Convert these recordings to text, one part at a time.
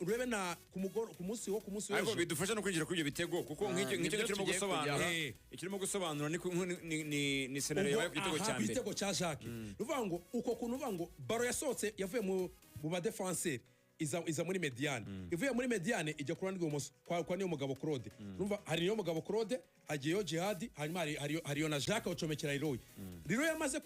Urebe na ku munsi wo ku munsi Ariko w'ejo. bidufasha no kwinjira kuri ibyo bitego, kuko nk'icyo nibyo nk'icyo kirimo tugiye gusobanura kujyaho. Ikirimo gusobanura ni ku- ni scenario yabaye ku gitego Aha, cya ku mbere. gitego cya Jacques, ni ukuvuga ngo uko kuntu uvuga ngo ballon yasohotse, yavuye mu badefanseri, iza muri médiane, ivuye muri médiane ijya ku ruhande rw'ibumoso kwa Niyomugabo Claude. Urumva hari Niyomugabo Claude, hagiyeyo Jihadi, hanyuma hariyo na Jacques awucomekera Leroy. Leroy yamaze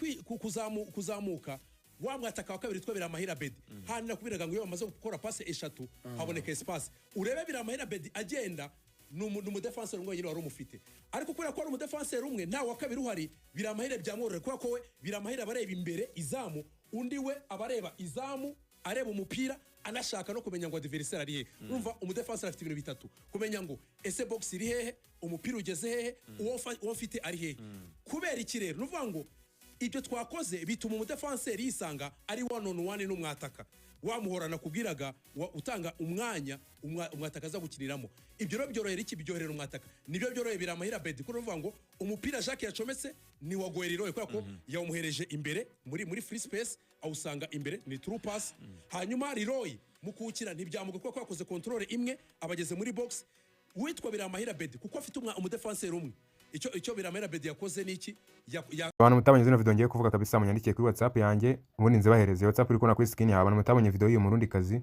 kuzamuka wa mwataka wa kabiri witwa Biramahire Abedi. Hano nakubwiraga ngo iyo bamaze gukora passe eshatu haboneka espace. Urebe Biramahire Abedi agenda, ni umudefanseri umwe wenyine wari umufite, ariko kubera ko ari umudefanseri umwe, nta wa kabiri uhari, Biramahire byamworohera, kubera ko we Biramahire aba areba imbere izamu, undi we aba areba izamu, areba umupira, anashaka no kumenya ngo adversaire ari hehe. Urumva umudefanseri afite ibintu bitatu: kumenya ngo ese box iri hehe, umupira ugeze hehe, uwo mfite ari hehe. Kubera iki rero? Ni ukuvuga ngo ibyo twakoze bituma umudefanseri yisanga ari one on one n'umwataka wamuhorana nakubwiraga utanga umwanya umwataka aza gukiniramo. Ibyo rero byorohera iki? Byorohera umwataka, nibyo byorohera Biramahire Abedi, kuko uvuga ngo umupira Jacques yacometse ni wa Leroy, kubera ko yawumuhereje imbere muri free space, awusanga imbere, ni through pass. Hanyuma Leroy mu kuwukina ntibyamuga, kuko yakoze contrôle imwe abageze muri box. Witwa Biramahire Abedi, kuko afite umudefanseri umwe, icyo Biramahire Abedi yakoze ni iki? Abantu mutabonye zino video ngiye kuvuga kabisa, munyandikiye kuri WhatsApp yanjye, ubundi nzibahereze. WhatsApp uri kubona kuri screen yawe. Abantu mutabonye video y'uyu murundi kazi,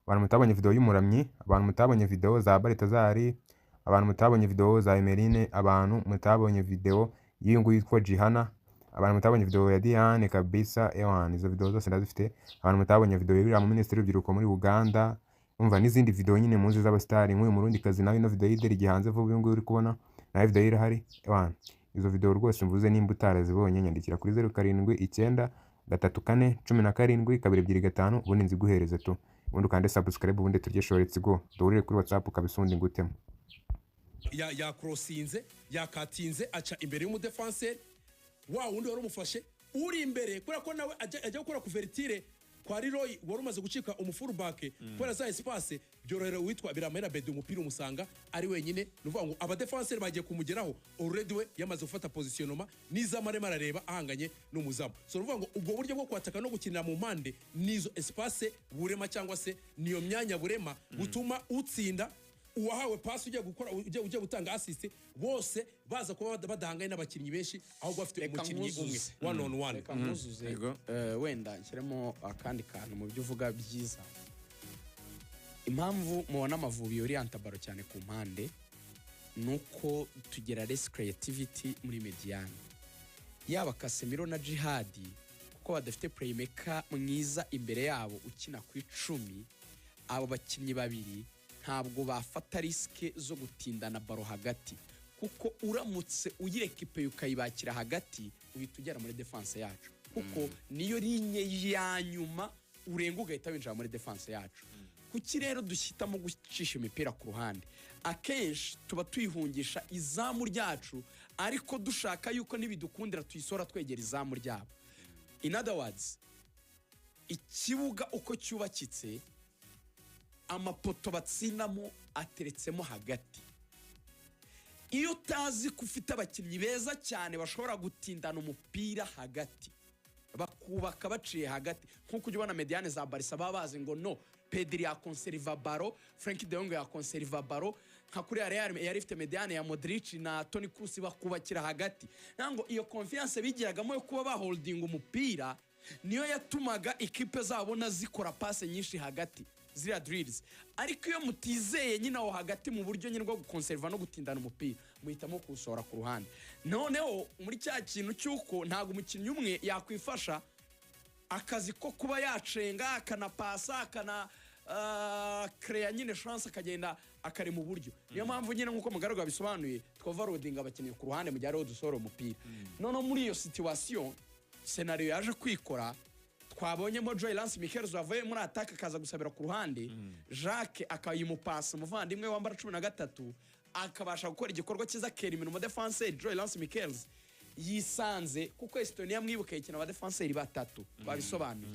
abantu mutabonye video y'umuramyi, abantu mutabonye video za Baritazari, abantu mutabonye video za Emeline, abantu mutabonye video y'uyu nguyu yitwa Jihana, abantu mutabonye video ya Diane kabisa, ewan, izo video zose ndazifite. Abantu mutabonye video y'uriya mu minisitiri w'urubyiruko muri Uganda, umva n'izindi video nyine muzi z'abasitari, nk'uyu murundi kazi nawe, ino video y'ideri gihanze vuba, uyu nguyu uri kubona nawe video ye irahari. Ewan, izo video rwose mvuze, nimba utarazibonye, nyandikira kuri 0793472225, ubundi nziguhereze tu, ubundi ukande subscribe, ubundi turye show. Let's go, duhurire kuri WhatsApp kabisa, ubundi ngutemo. Yakrosinze, yakatinze, aca imbere y'umudefanseri wa wundi wari umufashe uri imbere, kubera ko nawe ajya gukora couverture kwa Leroy wari umaze gucika umufullback. Kubera za espace, byorohera uwitwa Biramahire Abedi, umupira umusanga ari wenyine. Ni ukuvuga ngo abadefanseri bagiye kumugeraho already we yamaze gufata positionnement n'izamu, arimo arareba ahanganye n'umuzamu. So ni ukuvuga ngo ubwo buryo bwo kwataka no gukinira mu mpande n'izo espace burema, cyangwa se niyo myanya burema, butuma utsinda, uwahawe pasi, ugiye gukora, ugiye gutanga assist, bose baza kuba badahanganye n'abakinnyi benshi, ahubwo bafite Reka umukinnyi umwe nkuzuze. one on one. Reka nkuzuze. Yego. Wenda nshyiremo akandi kantu mu byo uvuga byiza. Impamvu mubona Amavubi yoriyanta ballon cyane ku mpande ni uko tugira less creativity muri médiane, yaba Casemiro na Jihadi, kuko badafite playmaker mwiza imbere yabo ukina ku 10. Abo bakinnyi babiri ntabwo bafata risque zo gutindana ballon hagati, kuko uramutse uyirekipeye ukayibakira hagati, uhita ugera muri défense yacu, kuko niyo ligne ya nyuma urenga ugahita winjira muri défense yacu. Kuki rero dushyitamo gucisha imipira ku ruhande? Akenshi tuba tuyihungisha izamu ryacu, ariko dushaka yuko nibidukundira tuyisora twegera izamu ryabo. In other words, ikibuga uko cyubakitse, amapoto batsinamo ateretsemo hagati. Iyo utazi ko ufite abakinnyi beza cyane bashobora gutindana umupira hagati, bakubaka baciye hagati, nk'uko ujya ubona médiane za Barça, baba bazi ngo no Pedri yakonseriva ballon, Frenkie de Jong yakonseriva ballon, nka kuriya Real yari ifite médiane ya Modric na Toni Kroos, bakubakira hagati. Ntabwo iyo confiance bigiragamo yo kuba baholdinga umupira niyo yatumaga ikipe zabo zikora passe nyinshi hagati, ziriya drills. Ariko iyo mutizeye nyine aho hagati mu buryo nyine bwo gukonseriva no gutindana umupira, muhitamo kuwusohora ku ruhande. Noneho muri cya kintu cy'uko ntabwo umukinnyi umwe yakwifasha akazi ko kuba yacenga, akanapasa, akana kereya nyine chance, akagenda akarema uburyo. Niyo mpamvu nyine, nk'uko Mugaragaro bisobanuye, twoverloadinga abakinnyi ku ruhande mu gihe ariho dusohora umupira. Noneho muri iyo situation, scenario yaje kwikora, twabonyemo Joy Lance Mickels wavuye muri attaque akaza gusabira ku ruhande, Jacques akayimupasa, umuvandimwe wambara 13 akabasha gukora igikorwa cyiza, akerimina umudefanseri. Joy Lance Mickels yisanze, kuko Estonia mwibuke ikina abadefanseri batatu, babisobanuye,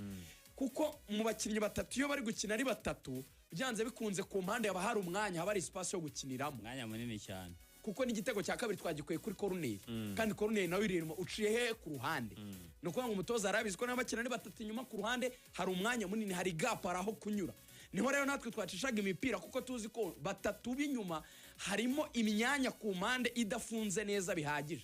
kuko mu bakinnyi batatu, iyo bari gukina ari batatu, byanze bikunze ku mpande haba hari umwanya, haba hari espace yo gukiniramo. Umwanya munini cyane. Kuko n'igitego cya kabiri twagikuye kuri koruneri, kandi koruneri nawe irimo uciye he? Ku ruhande. Ni ukuvuga ngo umutoza arabizi ko niba bakina ari batatu inyuma, ku ruhande hari umwanya munini, hari gap, hari aho kunyura. Niho rero natwe twacishaga imipira, kuko tuzi ko batatu b'inyuma harimo imyanya ku mpande idafunze neza bihagije.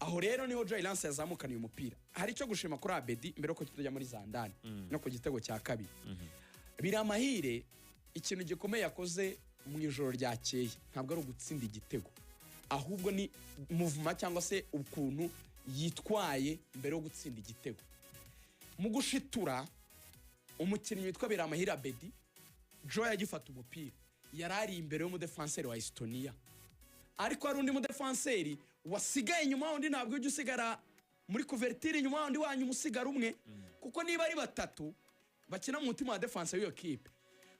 Aho rero niho Joy Lance yazamukaniye umupira. Hari icyo gushima kuri Abedi mbere yuko tujya muri Zandani no ku gitego cya kabiri. Biramahire ikintu gikomeye yakoze mu ijoro ryakeye ntabwo ari ugutsinda igitego, ahubwo ni mouvement cyangwa se ukuntu yitwaye mbere yo gutsinda igitego. Mu gushitura, umukinnyi witwa Biramahire Abedi Joy agifata umupira yari ari imbere y'umudefanseri wa Estonia, ariko hari undi mudefanseri wasigaye inyuma. Wundi ntabwo ujya usigara muri couverture inyuma, wundi wanyu usigara umwe, kuko niba ari batatu bakina mu mutima wa défense w'iyo kipe,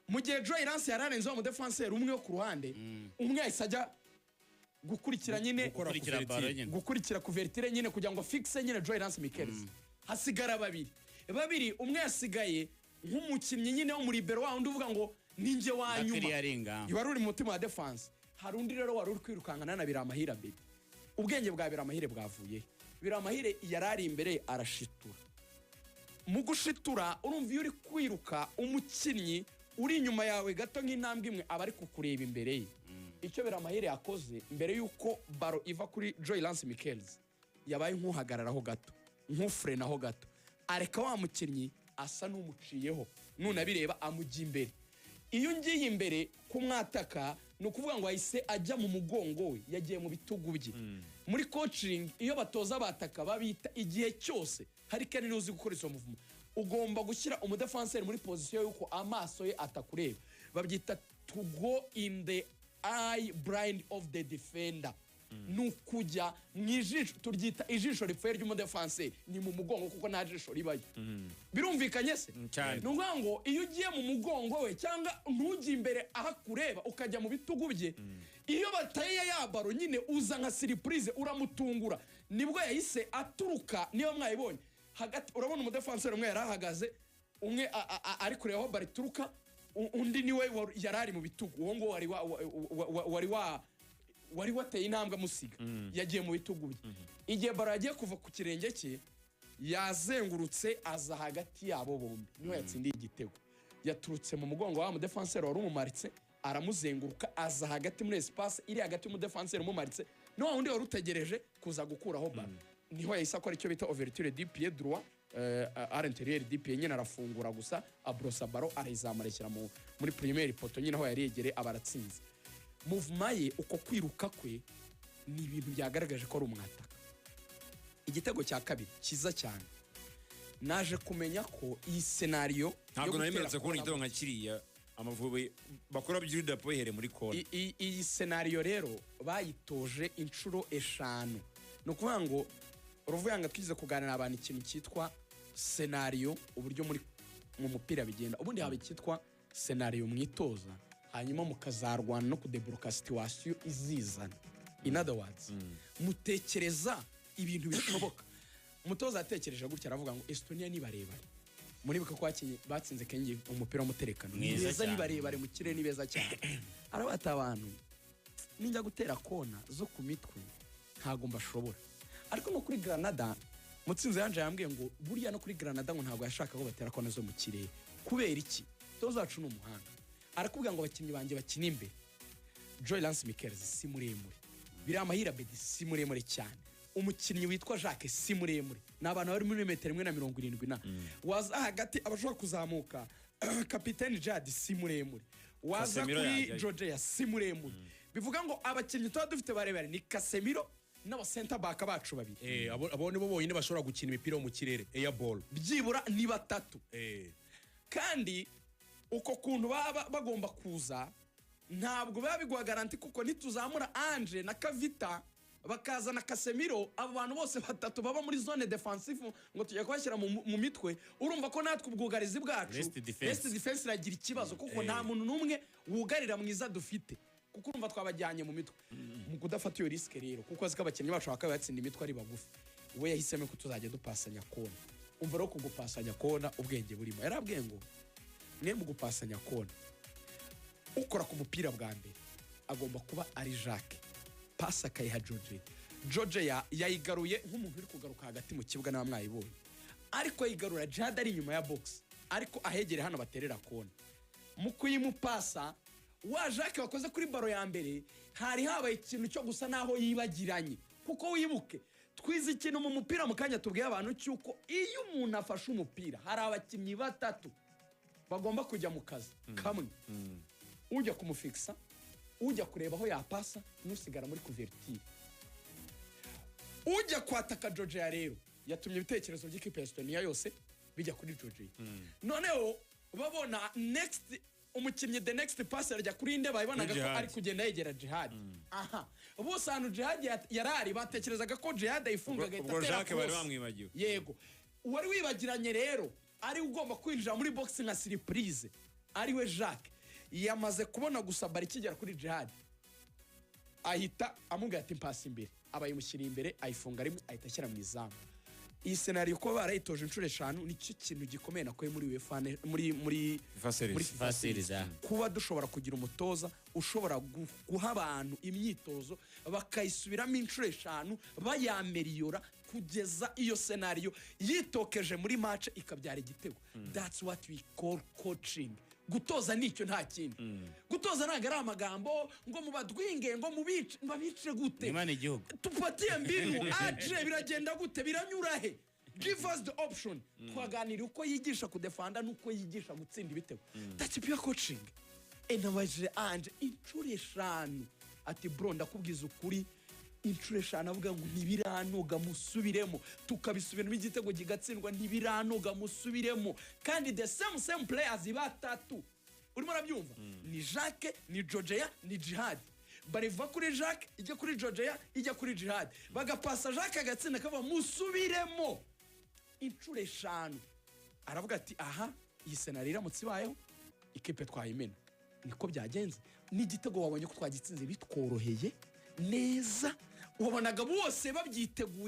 mu gihe Joy Lance yari arenze wa mudefanseri umwe wo ku ruhande, umwe yahise ajya gukurikira nyine, Gukora gukurikira couverture. baro nyine. Gukurikira couverture nyine kugira ngo fixe nyine Joy Lance Mickels. Hasigara babiri babiri, umwe yasigaye nk'umukinnyi nyine wo muri libero, wa wundi uvuga ngo ninjye wa nyuma Clearinga. wari uri mu mutima wa défense. Hari undi rero wari uri kwirukankana na Biramahire Abedi. Ubwenge bwa Biramahire bwavuye he? Biramahire yari ari imbere, arashitura. Mu gushitura, urumva iyo uri kwiruka, umukinnyi uri inyuma yawe gato nk'intambwe imwe aba ari kukureba imbere ye. Icyo Biramahire yakoze mbere y'uko baro iva kuri Joy Lance Mickels, yabaye nk'uhagararaho gato, nk'ufurenaho gato, areka wa mukinnyi asa n'umuciyeho. Nunabireba amujya imbere. Iyo ngiye imbere kumwataka, ni ukuvuga ngo ahise ajya mu mugongo we, yagiye mu bitugu bye. Muri coaching, iyo batoza bataka, babita igihe cyose hari kenshi uzi gukora izo mouvement, ugomba gushyira umudefanseri muri position y'uko amaso ye atakureba. Babyita to go in the eye blind of the defender, ni ukujya mu ijisho, turyita ijisho ripfuye ry'umudefanseri, ni mu mugongo kuko nta jisho ribayo. Birumvikanye se? Cyane. Ni ukuvuga ngo iyo ugiye mu mugongo we cyangwa ntujye imbere aho akureba, ukajya mu bitugu bye, iyo bateye ya baro nyine uza nka surprise, uramutungura. Nibwo yahise aturuka, niba mwayibonye hagati, urabona umudefanseri umwe yari ahagaze, umwe ari kureba aho baro ituruka, undi niwe yari ari mu bitugu. Uwo nguwo wari wa- wa- wa- wari wa wari wateye intambwe amusiga yagiye mu bitugu bye. Igihe baro yagiye kuva ku kirenge cye, yazengurutse aza hagati yabo bombi, niho yatsindiye igitego. Yaturutse mu mugongo wa mudefanseri wari umumaritse, aramuzenguruka, aza hagati muri espace iri hagati y'umudefanseri umumaritse no wa wundi wari utegereje kuza gukuraho baro. Niho yahise akora icyo bita ouverture du pied droit à l'intérieur du pied nyine, arafungura gusa, abrosa baro, arayizamura, ashyira muri premier poteau nyine aho yari yegereye, aba aratsinze. Mouvement ye, uko kwiruka kwe, ni ibintu byagaragaje ko ari umwataka. Igitego cya kabiri cyiza cyane, naje kumenya ko iyi scénario yo Ntabwo nari gutera mperutse kubona kona- igitego nka kiriya Amavubi bakora build-up bahereye muri kona. Iyi scénario rero bayitoje inshuro 5. Ni ukuvuga ngo Ruvuyanga twize kuganira abantu ikintu cyitwa scénario, uburyo muri mu mupira bigenda. Ubundi haba icyitwa scénario mwitoza, hanyuma mukazarwana no kudebloka situation izizana. In other words, mutekereza ibintu bishoboka. Umutoza yatekereje gutya, aravuga ngo Estonia ni barebare. Muribuka ko batsinze Kenya umupira w'umuterekano. Ni Mwiza beza, ni cyane. barebare mu kirere, ni beza cyane. Arabata abantu ninjya gutera kona zo ku mitwe ntabwo mbashobora. Ariko no kuri Granada, Mutsinzi yanje yambwiye ngo buriya no kuri Granada ngo ntabwo yashaka ko batera kona zo mu kirere. Kubera iki? Toza wacu ni umuhanga, arakubwira ngo abakinnyi banjye bakina imbere. Joy Lance Mickels si muremure, Biramahire Abedi si muremure cyane, umukinnyi witwa Jacques si muremure, ni abantu bari muri metero 1.70 na waza hagati abashobora kuzamuka. Kapiteni Jad si muremure, waza Casemiro kuri yajyayo. Georgia si muremure. Bivuga ngo abakinnyi tuba dufite barebare ni Casemiro n'aba center back bacu babiri. Abo nibo bonyine bashobora gukina imipira yo mu kirere, air ball. Byibura ni batatu. Kandi uko kuntu baba bagomba kuza ntabwo biba biguha garantie, kuko nituzamura Ange na Kavita bakazana Casemiro, abo bantu bose batatu baba muri zone defensive ngo tujya kubashyira mu mitwe, urumva ko natwe ubwugarizi bwacu, Rest defense. rest defense iragira ikibazo, kuko nta muntu n'umwe wugarira mwiza dufite, kuko urumva twabajyanye mu mitwe. Mu kudafata iyo risque rero, kuko azi ko abakinnyi bacu bakaba batsinda imitwe ari bagufi, we yahisemo ko tuzajya dupasanya kona. Umva rero, kugupasanya kona ubwenge burimo, yarabwiye ngo mwe mu gupasanya kona, ukora ku mupira bwa mbere agomba kuba ari Jacques, pasi akayiha George. George yayigaruye nk'umuntu uri kugaruka hagati mu kibuga, nawe mwayibonye, ariko ayigarura Jad ari inyuma ya box, ariko ahegereye hano baterera kona. Mu kuyimupasa wa Jacques wakoze kuri ballon ya mbere, hari habaye ikintu cyo gusa naho yibagiranye, kuko wibuke twize ikintu mu mupira mu kanya tubwiye abantu cy'uko iyo umuntu afashe umupira, hari abakinnyi batatu bagomba kujya mu kazi kamwe: ujya kumufikisa, ujya kureba aho yapasa, n'usigara muri couverture. Ujya kwataka Georgia rero yatumye ibitekerezo by'ikipe ya Estonia yose bijya kuri Georgia. Noneho babona next umukinnyi, the next pass arajya kuri nde? Babibonaga ko Jihad. ari kugenda yegera Jihad. Aha bose ahantu Jihad yari ari, batekerezaga ko Jihad ayifunga agahita Ubwo atera Jacques bari cross. bamwibagiwe. Yego, uwari wibagiranye rero ari ugomba kwinjira muri box nka surprise, ariwe Jacques, yamaze kubona gusa ballon ikigera kuri Jihad, ahita amubwira ati: "Mpasi imbere." Aba yimushyiriye imbere, ayifunga rimwe, ahita ashyira mu izamu. Iyi scénario kuba barayitoje inshuro eshanu nicyo kintu gikomeye nakuye muri UEFA muri FIFA Series. muri FIFA Series, ah. Kuba dushobora kugira umutoza ushobora guha abantu imyitozo bakayisubiramo inshuro eshanu, bayameriyora kugeza iyo scénario yitokeje muri match ikabyara igitego, that's what we call coaching. Gutoza nicyo, nta kindi. Gutoza ntabwo ari amagambo ngo mubadwinge, ngo mubice. Babice gute? Imana igihugu. Tupatie mbinu aje, biragenda gute? Biranyura he? Give us the option. Twaganira uko yigisha kudefanda n'uko yigisha gutsinda ibitego. That's pure coaching. Nabajije Anje inshuro eshanu, ati: "Bro, ndakubwiza ukuri, inshuro eshanu avuga ngo ntibiranoga, musubiremo," tukabisubiramo, igitego kigatsindwa, "Ntibiranoga, musubiremo." Kandi the same players batatu, urimo urabyumva, ni Jacques, ni Georgia, ni Jihad. Bariva kuri Jacques ijya kuri Georgia, ijya kuri Jihad, bagapasa Jacques agatsinda, akava musubiremo inshuro eshanu. Aravuga ati: "Aha iyi scénario iramutse ibayeho, ikipe twayimena." Niko byagenze, n'igitego wabonye ko twagitsinze bitworoheye neza, wabonaga bose babyiteguye.